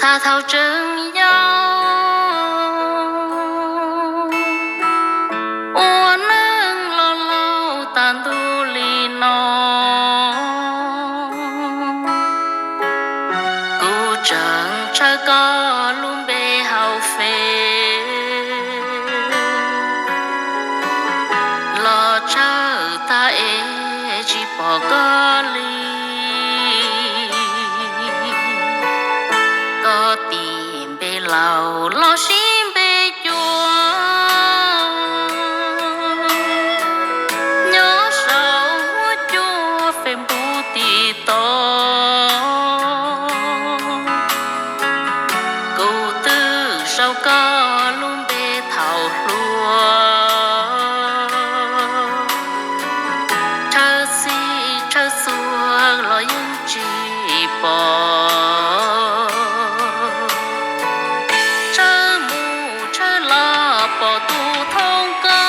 Tag thaum tseem yau ua neej los laus tas ntuj li no, kuv tseem tshawb koj lub npe hauv Face los tshawb tag es tsis pom koj li. Koj tis npe laus los sis npe cuab, nyob saum huab cua Facebook TikTok, kuv twb sau koj lub npe thaum hluas. Tshawb txhij tshawb txhua los yeej tsis pom, tshawb mus tshawb los pom tus thoob koj,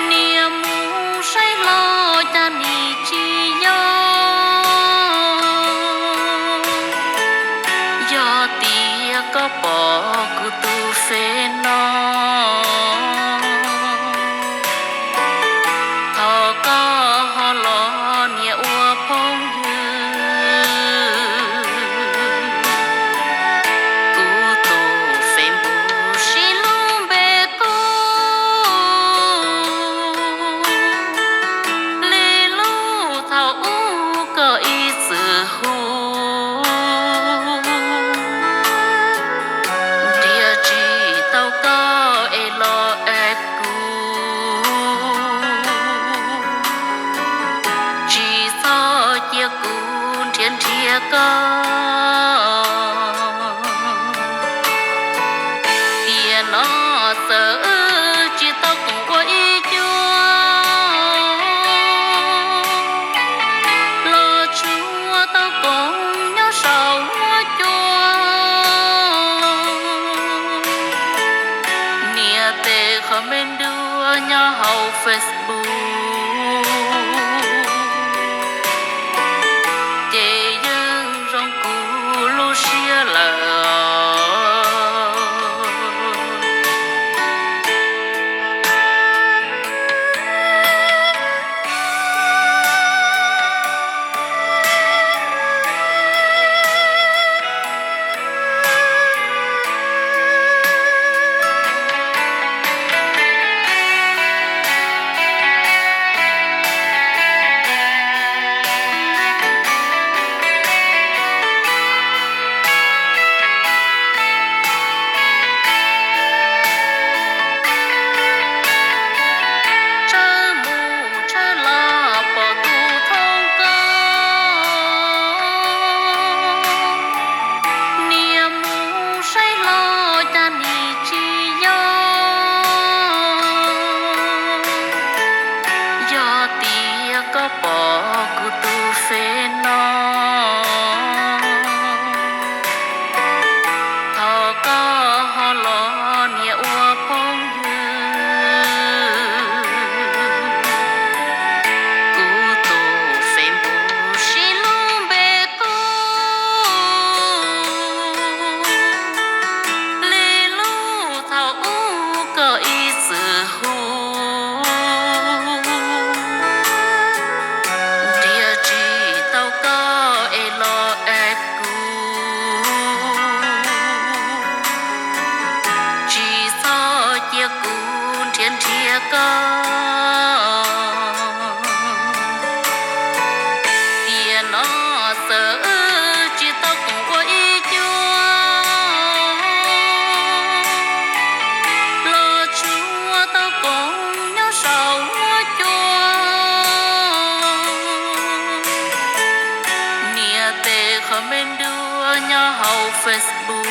nias mus saib los cas nim tsis yog. Yog tias koj pom kuv tus Face no, thov koj ho los nias ua phooj ywg. Kuv tus Facebook siv lub npe kub, li lub thaum ub koj ib txwm hu. Nrhiav tsis tau koj es los es kuv, tsis txhob cia kuv nrhiav nrhiav koj. Tiam no txawm wb tsis tau koom ua ib cuab, los tsuas tau koom nyob saum huab cua. Nias tes qhov me nruab nyob hauv Facebook ces yeej zoo kuv lub siab lawm. Tshawb mus tshawb los pom tus thoob koj, nias mus saib los cas nim tsis yog. Yog tias koj pom kuv tus Face no, thov koj ho los nias ua phooj ywg. Kuv tus Facebook siv lub npe kub, li lub thaum ub koj ib txwm hu. Nrhiav tsis tau koj es los es kuv, tsis txhob cia kuv nrhiav nrhiav koj. Tiam no txawm wb tsis tau koom ua ib cuab, los tsuas tau koom nyob saum huab cua. Nias tes qhov me nruab nyob hauv Facebook